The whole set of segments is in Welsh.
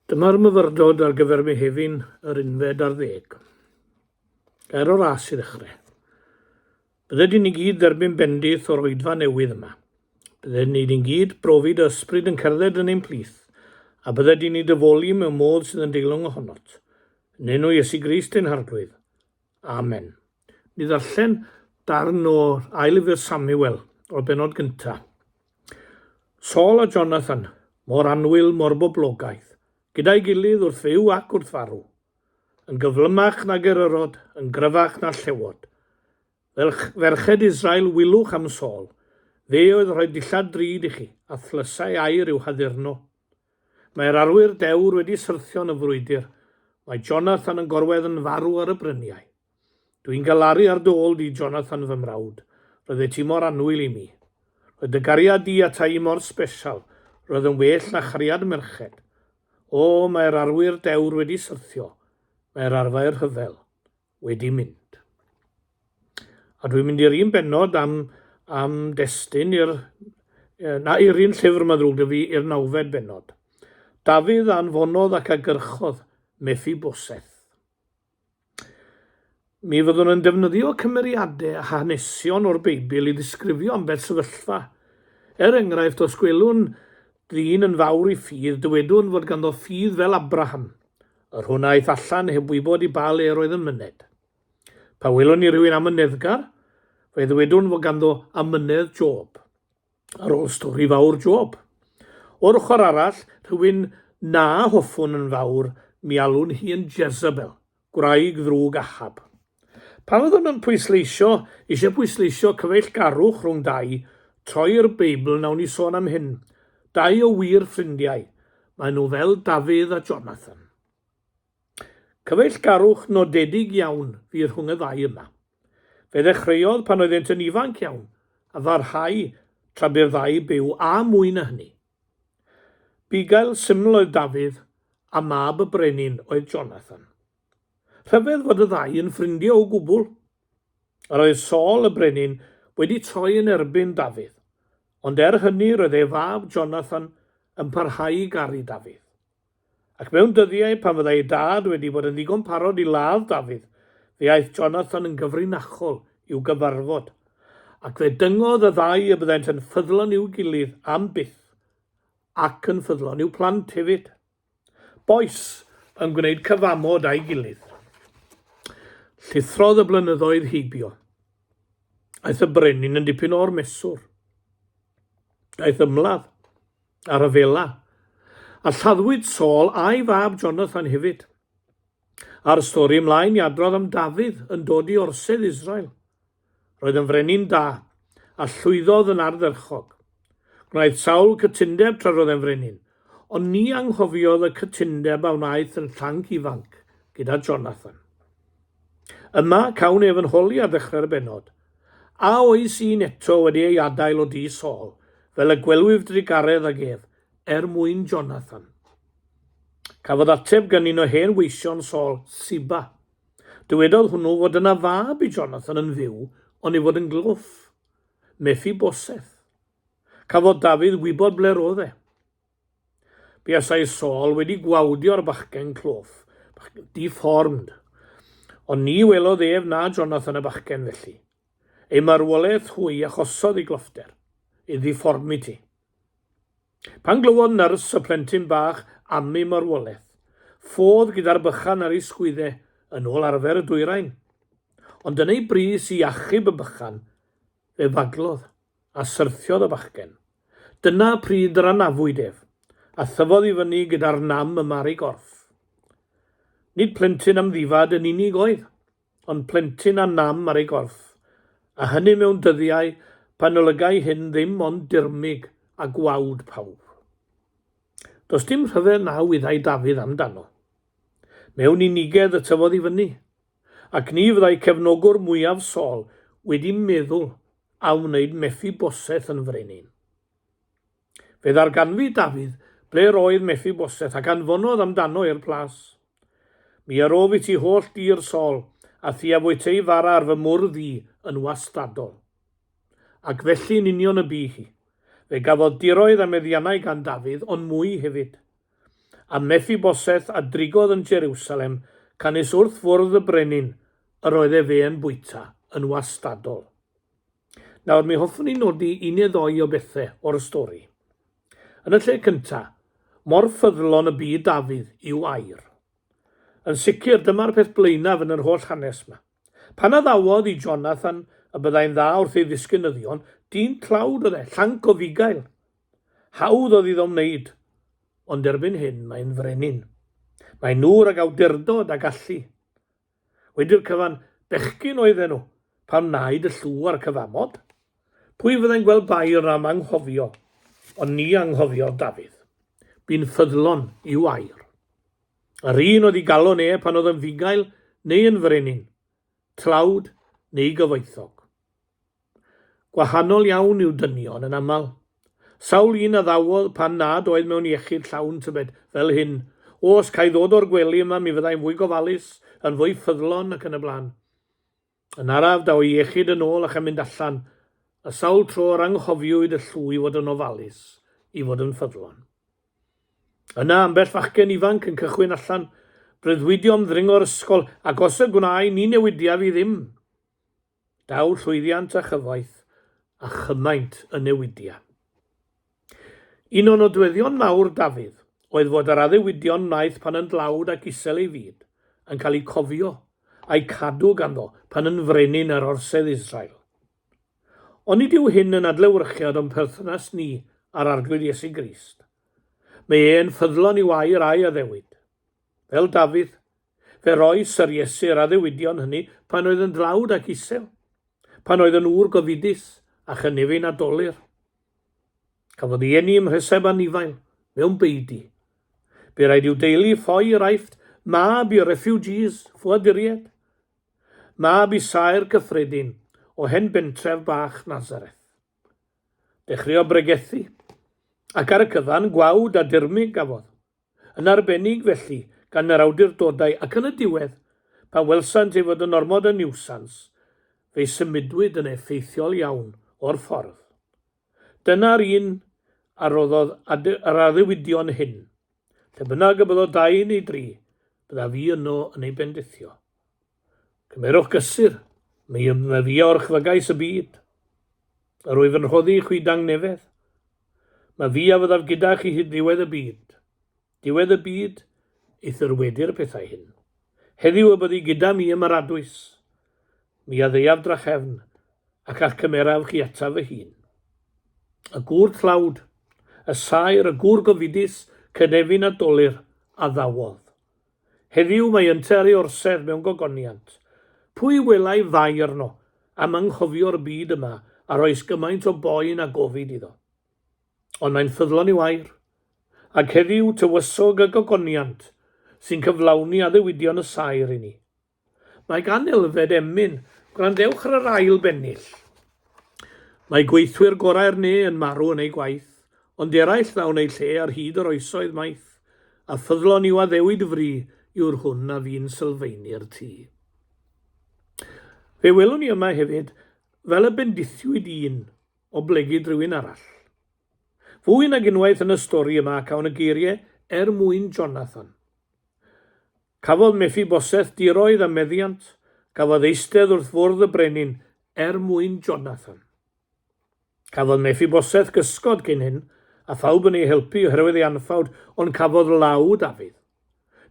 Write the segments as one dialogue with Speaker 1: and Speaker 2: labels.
Speaker 1: Dyma'r myfyrdod ar gyfer Mehefin yr unfed ar ddeg. Gair o ras i ddechrau. Bydded i ni gyd dderbyn bendith o'r oedfa newydd yma. Bydded ni ni'n gyd brofi dy ysbryd yn cerdded yn ein plith, a bydded i ni dy foli mewn modd sydd yn deilwng ohonot. Yn enw Iesu Grist ein Harglwydd. Amen. Ni ddarllen darn o Ail Lyfr Samuel o'r bennod gyntaf. Saul a Jonathan, mor annwyl, mor boblogaidd, gyda'i gilydd wrth fyw ac wrth farw. Yn gyflymach nag eryrod, yn gryfach na llewod. Fel ferched Israel, wylwch am Saul. Fe oedd rhoi dillad drud i chi, a thlysau aur i'w haddurno. Mae'r arwyr dewr wedi syrthio yn y frwydr. Mae Jonathan yn gorwedd yn farw ar y bryniau. Dw i'n galaru ar dy ôl di, Jonathan fy mrawd. Roeddet ti mor annwyl i mi. Roedd dy gariad di ata i mor sbesial. Roedd yn well na chariad merched. O, mae'r arwyr dewr wedi syrthio. Mae'r arfau rhyfel. wedi mynd. A dwi'n mynd i'r un bennod am, am destun i'r, na, i'r un llyfr mae ddrwg dy fi, i'r nawfed bennod. Dafydd a anfonodd ac a gyrchodd Mephiboseth. Mi fyddwn yn defnyddio cymeriadau a hanesion o'r Beibl i ddisgrifio ambell sefyllfa. Er enghraifft, os gwelwn ddyn yn fawr i ffydd, dywedwn fod ganddo ffydd fel Abraham, Yr hwn aeth allan heb wybod i ba le yr oedd yn myned. Pa welwn ni rhywun amyneddgar, fe ddywedwn fod ganddo amynedd Job, ar ôl stori fawr Job. O'r ochr arall, rhywun na hoffwn yn fawr, mi alwn hi yn Jezebel, gwraig ddrwg Ahab. Pan fyddwn yn pwysleisio, eisiau pwysleisio cyfeillgarwch rhwng dau, troi'r Beibl, nawn ni sôn am hyn. Dau o wir ffrindiau, maen nhw fel Dafydd a Jonathan. Cyfeillgarwch nodedig iawn fu rhwng y ddau yma. Fe ddechreuodd pan oeddent yn ifanc iawn, a pharhau tra bu'r ddau byw, a mwy na hynny. Bugail syml oedd Dafydd, a mab y brenin oedd Jonathan. Rhyfedd fod y ddau yn ffrindiau o gwbl. Yr oedd Saul y brenin wedi troi yn erbyn Dafydd, ond er hynny roedd ei fab Jonathan yn parhau i garu Dafydd. Ac mewn dyddiau pan fyddai ei dad wedi bod yn ddigon parod i ladd Dafydd, fe aeth Jonathan yn gyfrinachol i'w gyfarfod, ac fe dyngodd y ddau y byddent yn ffyddlon i'w gilydd am byth, ac yn ffyddlon i'w plant hefyd. Bois yn gwneud cyfamod â'i gilydd. Llithrodd y blynyddoedd heibio. Aeth y brenin yn dipyn o'r mesur. Daeth ymladd a rhyfela, a lladdwyd Saul a'i fab Jonathan hefyd. A'r stori ymlaen i adrodd am Dafydd yn dod i orsedd Israel. Roedd yn frenin da, a llwyddodd yn ardderchog. Gwnaeth sawl cytundeb tra roedd e'n frenin, ond ni anghofiodd y cytundeb a wnaeth yn llanc ifanc gyda Jonathan. Yma, cawn ef yn holi ar ddechrau'r bennod, A oes un eto wedi ei adael o du Saul, fel y gwelwyf drugaredd ag ef, er mwyn Jonathan? Cafodd ateb gan un o hen weision Saul, Siba. Dywedodd hwnnw fod yna fab i Jonathan yn fyw, ond ei fod yn gloff. Mephiboseth. Cafodd Dafydd wybod ble'r oedd e. Buasai Saul wedi gwawdio'r bachgen cloff, bachgen deformed. Ond ni welodd ef na Jonathan y bachgen felly. Ei marwolaeth hwy achosodd ei gloffter, ei ddeformity. Pan glywodd nyrs y plentyn bach am ei marwolaeth, ffodd gyda'r bychan ar ei sgwydde, yn ôl arfer y dwyrain. Ond yn ei brys i achub y bychan, fe faglodd a syrthiodd y bachgen. Dyna pryd yr anafwyd ef, a thyfodd i fyny gyda'r nam yma ar ei gorff. Nid plentyn amddifad yn unig oedd. ond plentyn â nam ar ei gorff, a hynny mewn dyddiau pan olygai hyn ddim ond dirmyg a gwawd pawb. Does dim rhyfedd na wyddai Dafydd amdano. Mewn unigedd y tyfodd i fyny, ac ni fyddai cefnogwr mwyaf Saul wedi meddwl am wneud Mephiboseth yn frenin. Fe ddarganfu Dafydd ble yr oedd Mephiboseth ac anfonodd amdano i'r plas. Mi a rof i ti holl dir Saul, a thi a fwytei fara ar fy mwrdd i yn wastadol. Ac felly yn union y bu hi. Fe gafodd diroedd a meddiannau gan Dafydd, ond mwy hefyd. A Meffiboseth a drigodd yn Jeriwsalem, canys wrth fwrdd y brenin yr oedd efe yn bwyta yn wastadol. Nawr, mi hoffwn i nodi un neu ddou o bethe o'r stori. Yn y lle cynta, mor ffyddlon y bu Dafydd i'w air. Yn sicr, dyma'r peth blaenaf yn yr holl hanes 'ma. Pan addawodd i Jonathan y byddai'n dda wrth ei ddisgynyddion, dyn tlawd oedd e, llanc o fugail. Hawdd oedd iddo wneud, ond erbyn hyn mae'n frenin. Mae'n ŵr ag awdurdod a gallu. Wedi'r cyfan, bechgyn oedden nhw pan wnaed y llw a'r cyfamod. Pwy fyddai'n gweld bai am anghofio? Ond ni anghofiodd Dafydd. Bu'n ffyddlon i'w air. Yr un oedd i galon e pan oedd yn fugail neu yn frenin, tlawd neu gyfoethog. Gwahanol iawn yw dynion yn aml. Sawl un a ddawodd pan nad oedd mewn iechyd llawn tybed, fel hyn, O, os ca i ddod o'r gwely yma mi fydda i'n fwy gofalus, yn fwy ffyddlon ac yn y blaen. Yn araf daw ei iechyd yn ôl ac yn mynd allan, a sawl tro yr anghofiwyd y llw i fod yn ofalus, i fod yn ffyddlon. Yna ambell fachgen ifanc yn cychwyn allan, breuddwydio am ddringo'r ysgol, ac os y gwnâi, ni newidiaf i ddim. Daw llwyddiant a chyfoeth a chymaint y newidia. Un o nodweddion mawr Dafydd oedd fod yr addewidion wnaeth pan yn dlawd ac isel ei fyd yn cael eu cofio a'u cadw ganddo pan yn frenin ar orsedd Israel. Onid yw hyn yn adlewyrchiad o'n perthynas ni â'r Arglwydd Iesu Grist? Mae e'n ffyddlon i'w air a'i addewid. Fel Dafydd, fe roes yr Iesu yr addewidion hynny pan oedd yn dlawd ac isel, pan oedd yn ŵr gofidus a chynefin a dolur. Cafodd ei eni ym Mhreseb anifail, mewn beudy. Bu raid i'w deulu ffoi i'r Aifft, mab i refugees, ffoaduriaid, mab i saer cyffredin o hen bentref bach Nazareth. Dechreuodd bregethu, ac ar y cyfan, gwawd a dirmyg gafodd. Yn arbennig felly gan yr awdurdodau ac yn y diwedd, pan welsant ei fod yn ormod o niwsans, fe'i symudwyd yn effeithiol iawn o'r ffordd. Dyna'r un a roddodd yr addewidion hyn, Lle bynnag y byddo dau neu dri, byddaf fi yno yn eu bendithio. Cymerwch gysur, mi y fi a orchfygais y byd. Yr wyf yn rhoddi i chwi dangnefedd. Mae fi a fyddaf gyda chi hyd ddiwedd y byd. Diwedd y byd, eithr wedi'r pethau hyn. Heddiw y byddi gyda mi ym Mharadwys. Mi a ddeuaf drachefn, ac a'ch cymeraf chi ataf fy hun. Y gŵr tlawd, y saer, y gŵr gofidus, cynefin a dolur, a ddawodd. Heddiw mae ynte ar ei orsedd mewn gogoniant. Pwy welai fai arno am anghofio'r byd yma a roes gymaint o boen a gofid iddo? Ond mae'n ffyddlon i'w air. Ac heddiw tywysog y gogoniant sy'n cyflawni addewidion y saer i ni. Mae gan Elfed emyn, gwrandewch ar yr ail bennill. Mae gweithwyr gorau'r ne yn marw yn eu gwaith, ond eraill ddaw'n eu lle ar hyd yr oesoedd maith, a ffyddlon i'w addewid fri yw'r hwn a fu'n sylfaenu'r tŷ. Fe welwn ni yma hefyd fel y bendithiwyd un oblegid rhywun arall. Fwy nag unwaith yn y stori yma cawn y geiriau er mwyn Jonathan. Cafodd Meffiboseth diroedd a meddiant, cafodd eistedd wrth fwrdd y brenin er mwyn Jonathan. Cafodd Meffiboseth gysgod cyn hyn, a phawb yn ei helpu oherwydd ei anffawd, ond cafodd law Dafydd,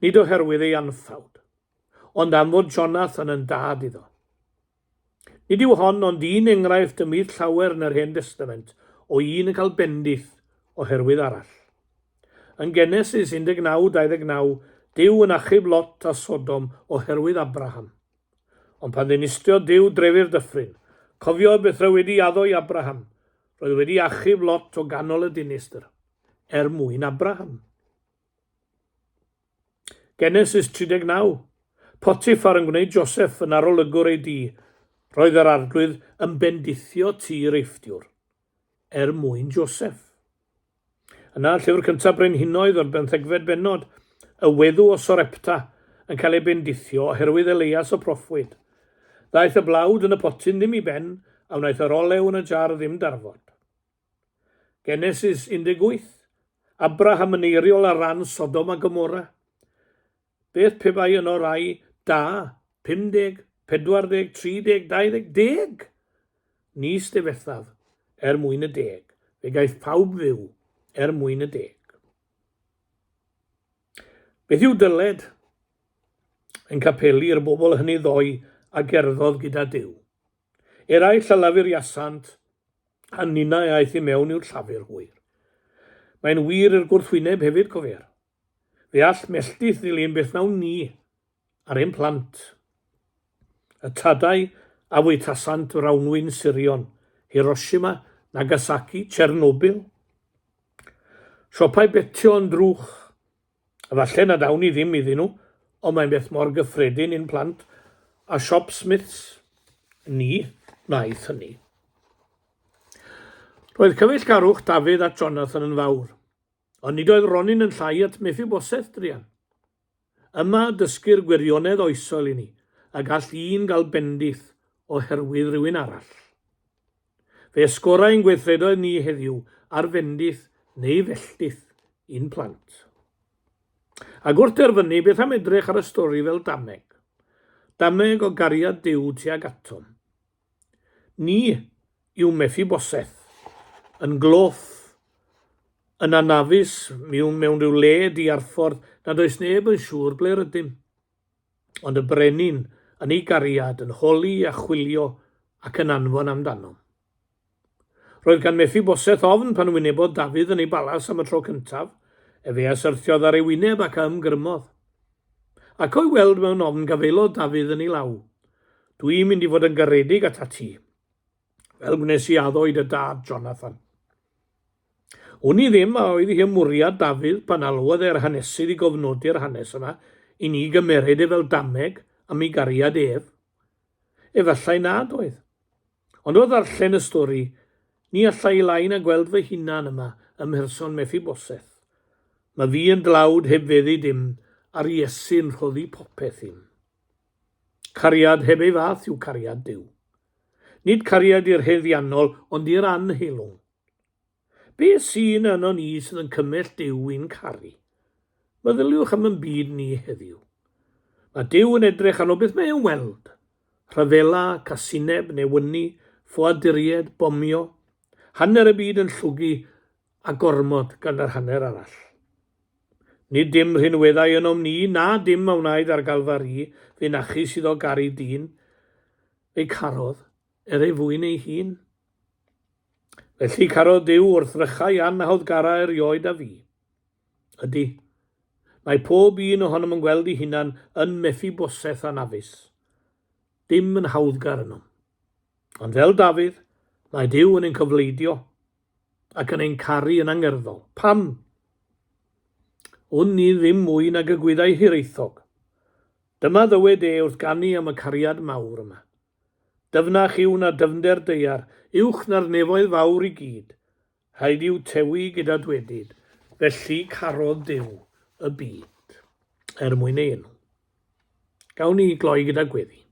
Speaker 1: nid oherwydd ei anffawd, ond am fod Jonathan yn dad iddo. Nid yw hon ond un enghraifft ymhlith llawer yn yr Hen Destament o un yn cael bendith oherwydd arall. Yn Genesis 19, 29, Duw yn achub Lot a Sodom oherwydd Abraham. Ond pan ddinistriodd Duw drefi'r dyffryn, cofio beth roedd wedi addo i Abraham, roedd wedi achub Lot o ganol y dinistr, er mwyn Abraham. Genesis 39, Potiffar yn gwneud Joseff yn arolygwr ei dŷ. Roedd yr Arglwydd yn bendithio tŷ'r Eifftiwr er mwyn Joseff. Yna, llyfr cyntaf Brenhinoedd o'r bymthegfed bennod, y weddw o Sorepta yn cael ei bendithio oherwydd Eleias y proffwyd. Ddaeth y blawd yn y potyn ddim i ben, a wnaeth yr olew yn y jar ddim darfod. Genesis 18. Abraham yn eiriol ar ran Sodom a Gomorra. Beth pe bai yno rai da, 50, 40, 30, 20, deg? Nis difethaf, er mwyn y deg. Fe gaiff pawb fyw, er mwyn y deg. Beth yw dyled ein capeli i'r bobl hynny ddoe a gerddodd gyda Duw? Eraill a lafuriasant, a ninnau aeth i mewn i'w llafur hwyr. Mae'n wir i'r gwrthwyneb hefyd, cofier. Fe all melltith ddilyn beth wnawn ni ar ein plant. Y tadau a fwytasant rawnwin surion, Hiroshima, Nagasaki, Chernobyl. Siopau betio yn drwch. Efallai nad awn ni ddim iddyn nhw, ond mae'n beth mor gyffredin i'n plant a siop Smiths. Ni wnaeth hynny. Roedd cyfeillgarwch Dafydd at Jonathan yn fawr, ond nid oedd ronyn yn llai at Mephiboseth druan. Yma dysgir gwirionedd oesol i ni, a gall un gael bendith oherwydd rhywun arall. Fe esgora ein gweithredoedd ni heddiw ar fendith neu felltith i'n plant. Ac wrth derfynu, beth am edrych ar y stori fel dameg? Dameg o gariad Duw tuag atom. Ni yw Mephiboseth, yn gloff, yn anafus mewn, mewn rhyw le diarffordd nad oes neb yn siŵr ble rydym. Ond y brenin, yn ei gariad, yn holi a chwilio ac yn anfon amdanom. Roedd gan Mephiboseth ofn pan wynebodd Dafydd yn ei balas am y tro cyntaf. Efe a syrthiodd ar ei wyneb ac a ymgrymodd. Ac o'i weld mewn ofn gafaelodd Dafydd yn ei law. Dw i'n mynd i fod yn garedig atat ti, fel gwnes i addo i dy dad Jonathan. Wn i ddim a oedd hi ym mwriad Dafydd pan alwodd e'r hanesydd i gofnodi'r hanes yma i ni gymeryd e fel dameg am ei gariad ef. Efallai nad oedd. Ond o ddarllen y stori, ni alla i lai na gweld fy hunan yma ym mherson Mephiboseth. Mae fi yn dlawd heb feddu dim, a'r Iesu'n rhoddi popeth i'm. Cariad heb ei fath yw cariad Duw. Nid cariad i'r haeddiannol, ond i'r anheilwng. Be sy'n yno ni sydd yn cymell Duw i'n caru? Meddyliwch am yn byd ni heddiw. Mae Duw yn edrych arno beth mae e'n weld. Rhyfela, casineb, newynu, ffoaduried, bomio, hanner y byd yn llwgu a gormod gan yr hanner arall. Nid dim rhinweddau ynom ni, na dim a wnaed ar Galfari, fynachus iddo garu dyn. Fe'i carodd, er ei fwyn ei hun. Felly carodd Duw wrth ddrychau anhawddgara erioed a fi. Ydy, mae pob un ohonom yn gweld ei hunan yn Mephiboseth anafus. Dim yn hawddgar ynom. Ond fel Dafydd, mae Duw yn ein cofleidio ac yn ein caru yn angerddol. Pam? Wn i ddim mwy nag y gwyddai Hiraethog. Dyma ddywed e wrth ganu am y cariad mawr yma. Dyfnach yw na dyfnder daear, uwch na'r nefoedd fawr i gyd. Rhaid yw tewi gyda dwedyd, felly carodd Duw y byd, er mwyn ei enw. Gawn ni gloi gyda gweddi.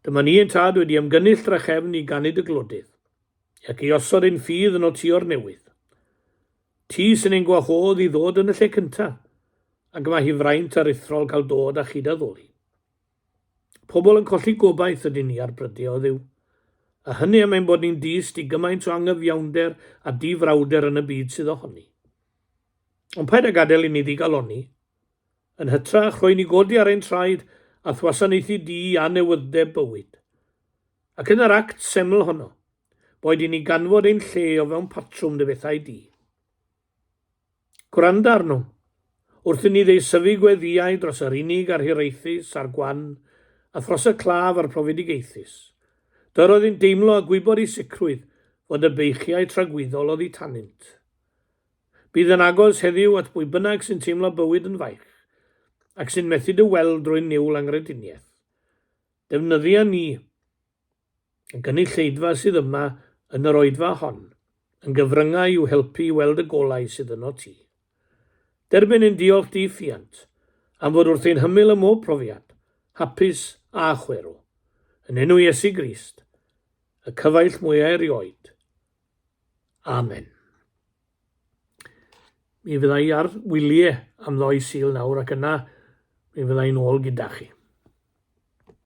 Speaker 1: Dyma ni ein tad wedi ymgynnull drachefn i ganu dy glodydd, ac i osod ein ffydd yno ti o'r newydd. Ti sy'n ein gwahodd i ddod yn y lle cyntaf, ac mae hi fraint aruthrol cael dod a chyd-addoli. Pobl yn colli gobaith ydyn ni ar brydiau, o Dduw. A hynny am ein bod ni'n dyst i gymaint o anghyfiawnder a difrawder yn y byd sydd ohoni. Ond paid â gadael i ni ddigalonni. Yn hytrach, rhoi ni godi ar ein traed a thwasanaethu di a newyddeb bywyd. Ac yn yr act seml honno, boed i ni ganfod ein lle o fewn patrwm dy bethau di. Gwranda arnom, wrth i ni ddeisyfu gweddïau dros yr unig a'r hiraethus a'r gwan, a thros y claf a'r profedigaethus. Dyr oedd yn deimlo a gwybod i sicrwydd fod y beichiau tragwyddol oddi tanynt. Bydd yn agos heddiw at bwy bynnag sy'n teimlo bywyd yn faich, ac sy'n methu dy weld drwy niwl anghrediniaeth. Defnyddia ni, Y gynulleidfa sydd yma yn yr oedfa hon, yn gyfryngau i'w helpu i weld y golau sydd yno ti. Derbyn ein diolch di ffiant, am fod wrth ein hymyl ym mhob profiad, hapus a chwerw. Yn enw Iesu Grist, y cyfaill mwyaf erioed. Amen. Mi fydda i ar wyliau am ddoi Sul nawr ac yna mi fydda i'n ôl gyda chi.